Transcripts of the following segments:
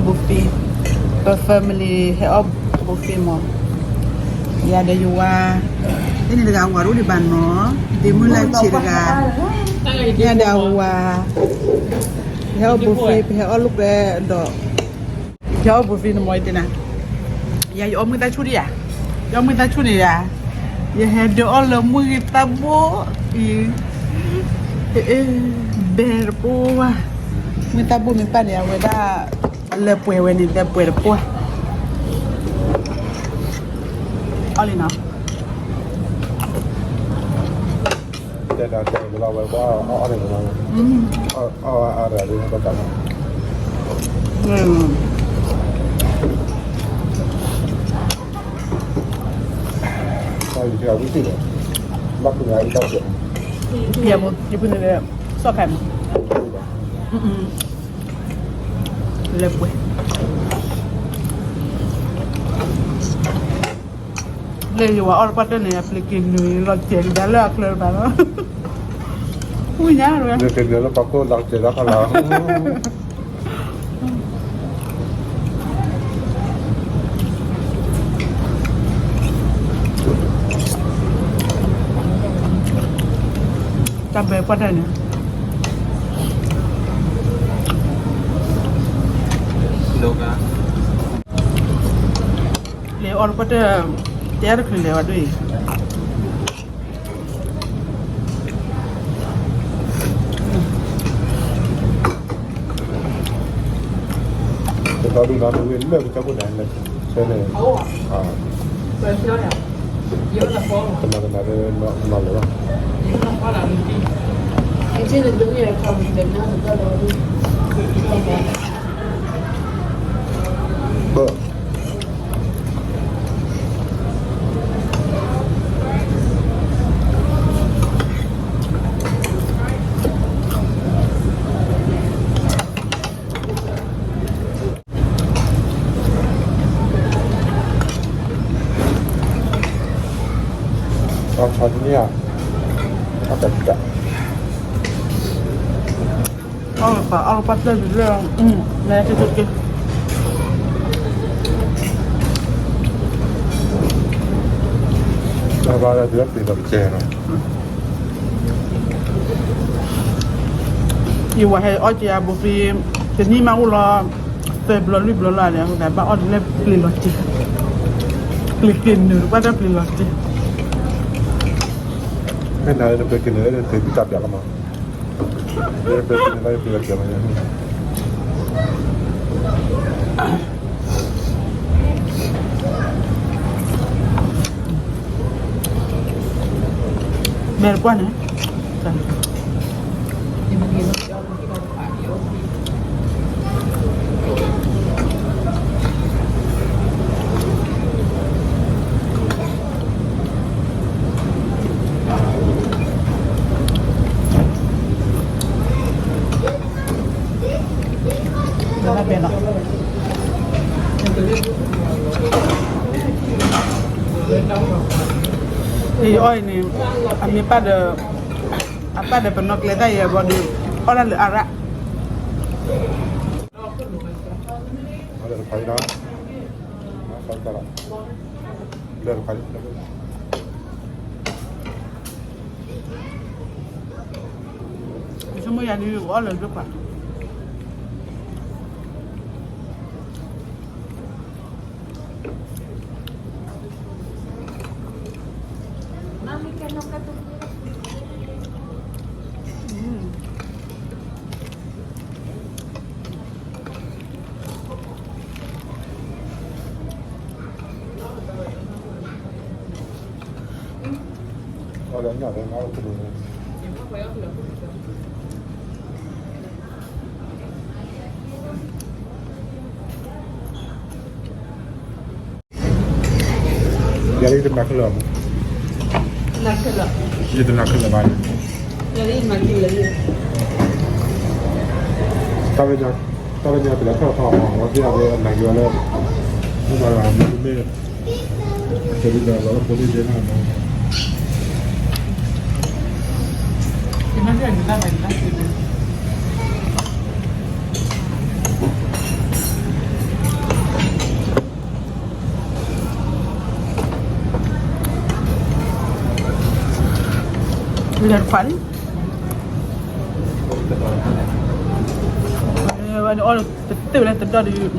buffet, ပ family ဟဲအီၣ် buffet မး, ယၤဒီးယဝၤ, ဖဲန့ၣ်တဂၤအဝၤတအိၣ်ဒံးဘၣ်နီၤ, ဒ့မုၣ်လၢဆံးတဂၤ, ယၤဒီးအဝၤ, ပဟဲအီၣ် buffet ပဟဲအီၣ်လိာ်ကွဲဒီး, ယဟဲအီၣ် buffet န့ၣ်မး ယတဲနၤ, ယၤယအီၣ်မုၢ်သၣ်ဆူၣ်ဒံးယၤ, ယအီၣ်မုၢ်သၣ်ဆူၣ်န့ၣ်ယၤ, ယဟဲဒုးအီၣ်လၢမုၢ်ဂ့ၤသၣ်ဘိၣ်အံၤ, ဘဲတပိၢ်ဘၣ်, မုၢ်သၣ်ဘိၣ်မ့ၢ်ပာ်န့ၣ် အဝဲဒၣ် လၢပှဲၤဝဲန့ၣ် လၢပှဲၤတပိၢ်, အီၣ်လံနီၤ, တဲဒၣ်တဲဝဲလီၤဝဲဘၣ်အီၣ်အီၣ်န့ၣ်လီၤ, အီၣ်အီၣ်အါရၤဒ်န့ၣ်ဘၣ်တၢ်လီၤ, တၢ်ယူၤထဲအဝံသ့ၣ်ဒီး, ဘၣ်ဖုးန့ၣ်အံၤတၢ်ပှဲၤ, ယဲမ့ၢ်ယဖုးန့ၣ်လၢ, စီၣ်ခါမး, လၢပှဲၤ လၢယဝၤအီၣ်တပှၢ်တၢၢ်န့ၣ် အပျ့ၤက့ၤနုာ်လီၤစဲးကဒါလၢအချၢတဘၣ်လီၤ, ဝံၣ်ညါဝဲ, လၢကနုာ်လၢပှၤခိၣ်လီၤစဲးဒီးခါလီၤ, တၢ်ဘဲပှၢ်တၢၢ်န့ၣ် လၢအီၣ်တပှၢ်တၢၢ်, တဲတချုးလဲၤဝဲဒၣ်အံၤ, တသီဒုၣ်နီၤ တဝ့ၢ်လၢကစၢၢ်ခိၣ်န့ၣ်, တနီၤတနီၤလၢနီၤလၢၤဘၣ်, ဘၣ် အီၣ်တၢ်, အီၣ်တၢ်, အီၣ်တၢ်, အီၣ်တၢ်, ဘၣ်လၢဒုးပျံၤလီၤကဲနီၤ. ယဝၤဟဲအီၣ်က့ၤအ buffet တနံၣ်မးအိၣ်လီၤ သၢဘျီလွံၢ်ဘျီလီၤန့ၣ် အဃိသတး ဘၣ်အီၣ်ဒ်လၢပျ့ၤလီၤတံၢ်, ပျ့ၤက့ၤနုာ်တပှၢ်တၢၢ်ပျ့ၤလီၤတံၢ်, မ့ၢ်နၤလၢနပျ့ၤက့ၤနုာ်လၢနသုးဘံၣ်တၢ်ပျးလီၤမး, လၢပျ့ၤက့ၤနုာ်လၢပျ့ၤလီၤတံၢ်မး, မဲာ်တပှၢ်န့ၣ် အီၣ်အံၤန့ၣ် အမ့ၢ်ပၢ်ဒီး အပၢ်ဒီးပနီၣ်ကျဲတၢ်အံၤအဂီၢ်ဒီး အီၣ်တၢ်လၢအရၣ် ဆိကမိၣ်ယၤန့ၣ် အီၣ်လၢၤဒိၣ်ခွါ ယၤလၢယတမၤခဲလၢာ်ဘၣ်, ယတမၤခဲလၢာ်ဘၣ်န့ၣ်, တၢ်လၢညါ တၢ်လၢညါပလဲၤထီၣ်ထီၣ်အီၤ အဝဲသ့ၣ်အဝဲအမၤက့ၤဝဲလၢ မ့ၢ်ဘၣ်မ့ၢ် ကဲဒ်ဒီးလီၤလၢဖိဒ့ဒဲးန့ၣ်မး, ယမ့ၢ်တၢ်န့ၣ်တၢ်ဘၣ်န့ၣ်တၢ်သ့န့ၣ် လၢတခွးလံ, ဝဲန့ၣ်အီၣ်တသ့ဝဲလၢတဒီဒုး,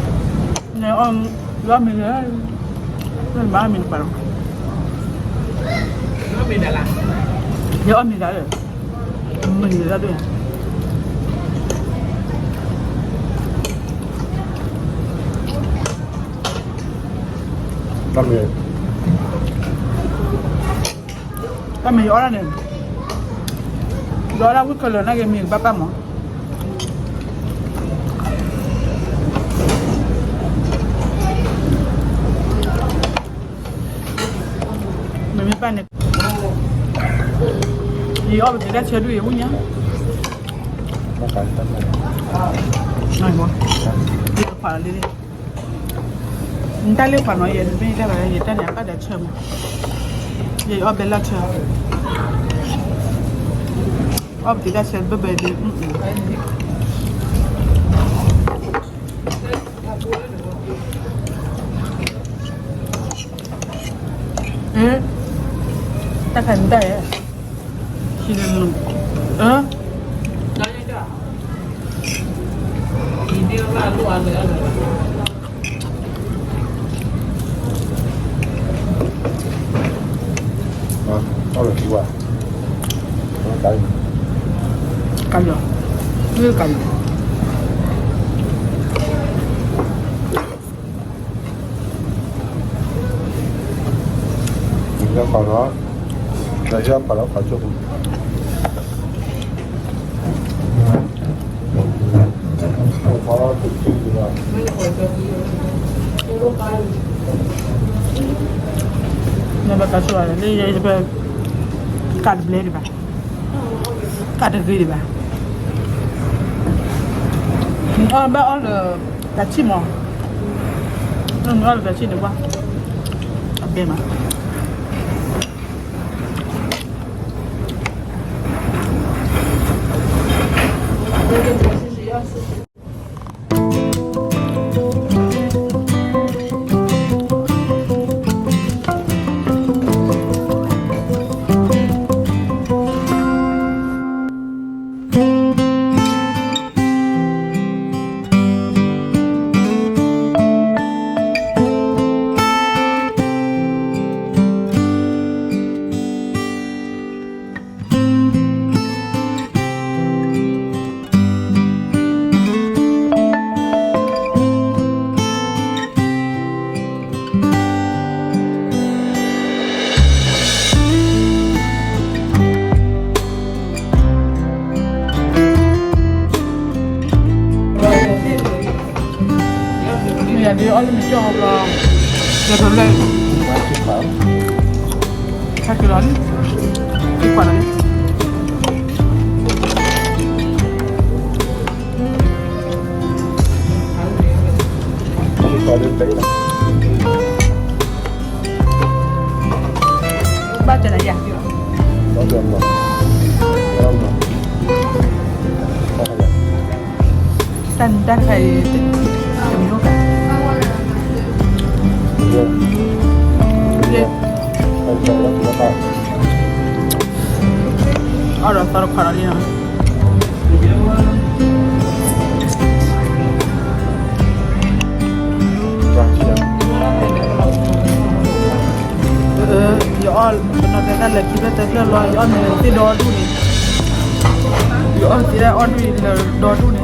န့ၣ်အီၣ်, ယအီၣ်မ့ၤလၢ, မ့ၢ်မၤမ့ၤတပၤလီၤ, ယအီၣ်မ့ၤဒၣ်လၢ, မ့ၤဒၣ်ဒၣ် တၢ်မ့ၢ်, တၢ်မ့ၢ်ယအီၣ်ဒၣ်န့ၣ်, ယအီၣ်ဒၣ်ဝံၣ်ခဲလၢာ်နာ်က့ မ့ၢ်ကဘၣ်ပၢ်မး, မ့မ့ၢ်ပၢ်န့ၣ်, ယအီၣ်ပသ့တၢ်ဆၢဒုၣ်ယဝံၣ်ညါ, ယခွးလီၤလံ, နတၢ်လၢခွးနီၤ ယမ့ၢ်တၢ်ဘၣ် ယတၢ်န့ၣ်အဘၣ်ဒီးဆၢမး, ယအီၣ်ဘဲလီၢ်ဆၢ, အီၣ်ပသ့တၢ်ဆၢဘၢဘၢဒုး, တၢ်ခါန့ၣ်တၢ်, ဟံးလၢ, ကလီၤ, မ့ၢ်ကလီၤ. နဘၣ်ကဆိၣ်လၢ ကးတဘျဲဒံးဘၣ်, ကးတဂ့ၤဒံးဘၣ်, နအီၣ်ဘၣ်အီၣ်လၢတၢ်ဆံၣ်မး, နအီၣ်လၢတၢ်ဆံၣ်န့ၣ်ဘၣ်, အဘဲမး. မ့ၢ်ယၤဒုးအီၣ်လၢမ့ၤကၠီၣ်ဟီဘျီ, ယကလဲၣ်, ဟဲက့ၤလီၤလံ, ဟဲကွၢ်လီၤလံ. ဘၣ်ကနယၤ, တၢ်နတၢ်တခါအံၤ, တမံၤအိၣ်ကး, အီၣ်ဒီးသီတခွးဒီးလံနီၤ. ယအီၣ်ပနီၢ်တဲတၢ်လဲၤခံဖျၢၣ်သၢဖျၢၣ်လီၤ, ယအီၣ်မ့ၤသ့ၣ်ဒီဒူၣ်န့ၣ်, ယအီၣ်သ့ၣ်တၢ်အီၣ်ဒူၣ်အံၤလၢဒီဒူၣ်န့ၣ်. ဆံၣ်ဖီ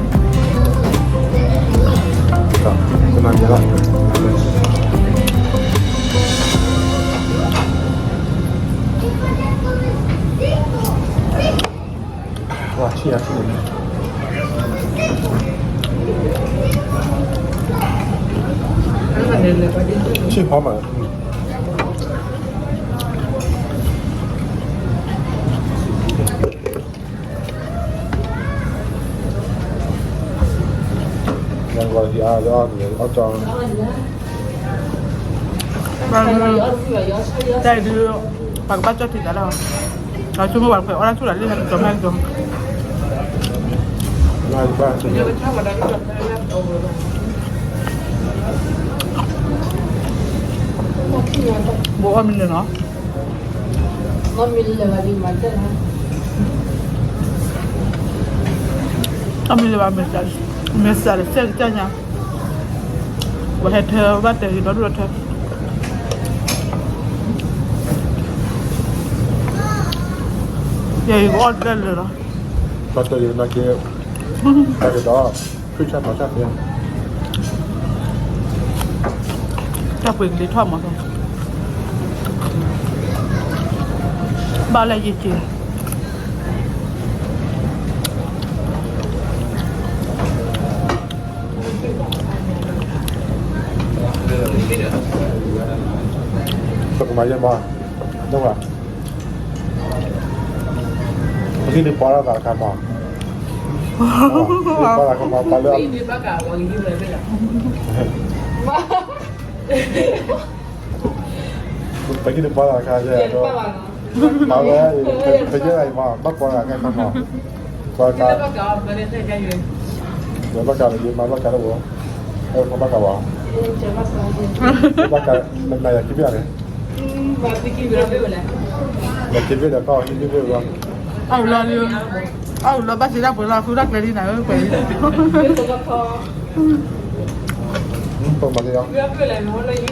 မး, ယၤကီးယအီၣ်ယအီၣ်န့ၣ်အီၣ်ကၠီ တၢ်အံၤဒုး ပှၤကဘၣ်ကၠီၣ်ထံသးလၢ, ဒီးဆိကမိၣ်ပှၤတဖၣ်အီၣ်တၢ်ဆူၣ်လၢ်လၢဟဲကကီၤမ့ၢ်ဟဲကကီၤ, ဘၣ်ဘၣ် ဘိးအီၣ်မ့ၢ်န့ၣ်နီၤ, အီၣ်မ့ၢ်လၢၤဘၣ်, မဲာ်စးလၢစဲးကစၢ်ညါ, ပှၤဟဲထၢဘၣ်တဲာ်ဂ့ၤဒီဒူၣ်ဒီထၢ, ယဲယကအီၣ်တလၢလၢလီၤ, တၢ်တဲာ်ဂ့ၤနာ်က့, တၢ်ကဒီး ဖုၣ်ဆၣ်တီဆၣ်သ့, တၢ်ပှ့ၤကလံၤထီၣ်မး, ဘၣ်လၢယက့ၤ ပကမၤယဲမး, ပကဒုးပှၤလၢသးတခါမး, ပှၤလၢ ပကဒုးပှၤလၢတခါ, မၤဝဲ, ပယဲၢ်အံၤမး ဘၣ်ပှၤဂၤခဲခါမး, ပှၤဂၤ, ပှၤဘၣ်ကးလၢယမၤဘၣ်ကးလၢဝဲ, ပှၤဘၣ်ကးဝဲ, ဘၣ်ကး, နယၤခံဘ့ၣ်န့ၣ်, ယၤခံဘ့ၣ်ဒီးကီၢ်ဟံၣ်ဘ့ၣ်ဝဲ, အလီၤ, အလီၤဘၣ်စံးတၢ်ပှဲၤလီၤ ဃုတၢ်ကျဲဒ်နၤဧၢ, ပှဲၤလံ, ပကမၤယဲ, ပကမၤယဲ, ပှၤအီၣ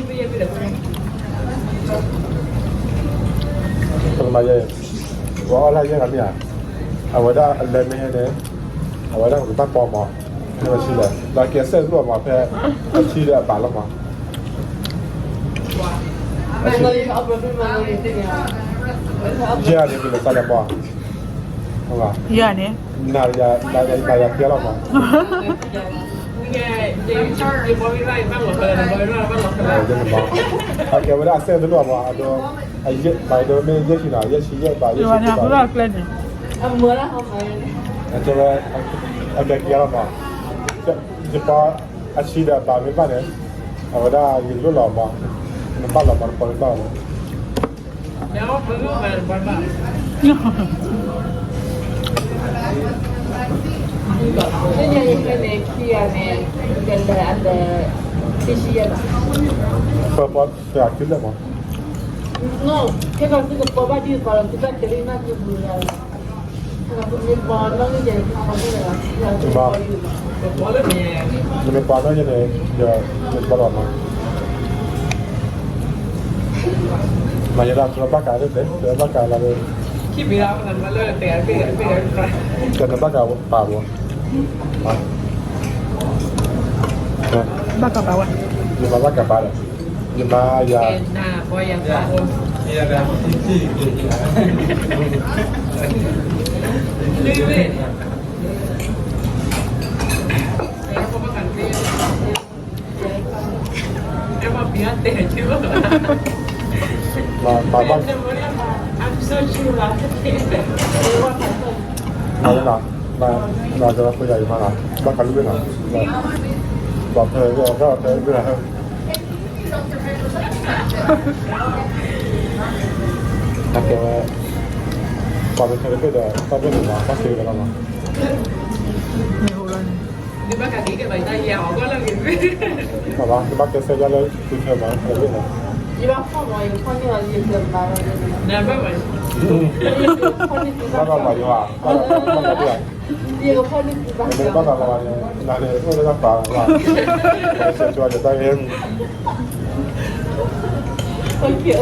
်လၢယဲၢ်ဂၤမ့ၢ်ဧါ, အဝဲဒၣ်အလဲမ့ၢ်ဟဲန့ၣ်, အဝဲဒၣ်ကတၢ်ပီမး, ဖဲအဆံလဲၣ် ဒီးကဲစဲၣ်တလိၣ်မး ဖဲအဆံဒီးအပာ်လီၤမး, ယဲၢ်ဂၤန့ၣ် ကလဲၤသးလၢမး, ယဲၢ်ဂၤန့ၣ် နၤယၤကဲလီၤမး အကဲဝဲဒၣ်အစဲၣ်တလိၣ်မး, အဒိ, အယဲၢ်ဘၣ်ဒိမ့ၢ်ယဲၢ်ဆံနီၤ, ယဲၢ်ဆံယဲၢ်ဘၣ်, ယဲၢ်ဆံဘၣ်, အကဲဝဲ, အကဲကဲလီၤမး, ယပီအဆံဒီးအပာ်မ့ၢ်ဘၣ်န့ၣ်, အဝဲဒၣ်ယလိၣ်လီၤမး, နဘၣ်လီၤမး နပီမ့ၢ်ဘၣ်လီၤမး ပှၤပှၤပှၤကလၢမး, နမ့ၢ်ပှၤနီၢ်ယဲန့ၣ်, ယဘၣ်လီၤမး, မ့ၢ်ယဲဒၣ်သရၣ်ဘၣ်ကးလၢတဲ, သရၣ်ဘၣ်ကးလၢ, ကနဘၣ်ကးပာ်ဝဲ, ဘၣ်ကးပာ်ဝဲ, ယမၤဘၣ်ကးပာ်ဒီး, ယမၤယၤ မၤဘၣ်, မၤလၢနၤ, နၤကလၢဖိယၤယမၤနၤ, ဘၣ်ကးလူၢ်ဝဲနၤ, ဘၣ်ဖဲဘၣ်ဖဲဘၣ်, တၢ်တဲဝဲ, ပှၤကထၢတဘ့ၣ်ဒီး တၢ်ဘ့ၣ်န့ၣ်မၤ တၢ်စ့ဝဲလီၤမး, မ့ၢ်ဟိလီၤန့ၣ်, ဘၣ်, တဘၣ်ကဲစဲယါလၢ သုထၢမၤ တဘ့ၣ်လီၤ, ဘၣ်ဘၣ်မၤယွၤ, ဘၣ်ဘၣ်မၤယွၤ, မ့ၢ်ဘၣ်ဘၣ်လီၤန့ၣ် နၤန့ၣ် အိၣ်လၢတၢ်ပာ်လီၤ, ဆဲးကၠီယတၢ်ဂ့ၢ်, ဆဲးကၠီ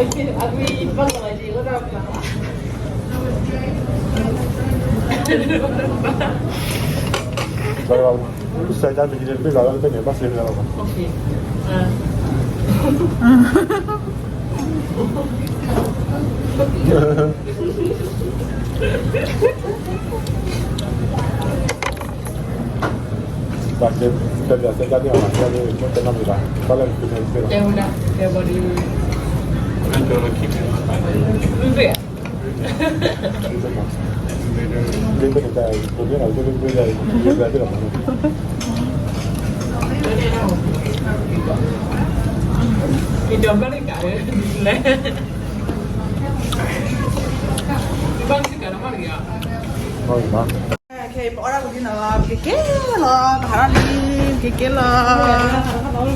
မ့ၢ်က့ၤတဘ့ၣ်လီၤ လၢတဘ့ၣ်န့ၣ် ဘၣ်စ့ဝဲလီၤမး. ခဲအံၤ ပအီၣ်ဒၣ်ဝံၤလံနီၤ, ပကက့ၤလီၤ, ပဟးထီၣ်လံ, ပကက့ၤ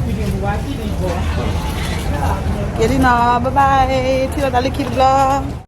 လီၤ. ကဲလံနီၤ, bye bye, ထံၣ်လိာ်သးလၢခံတဘျီ.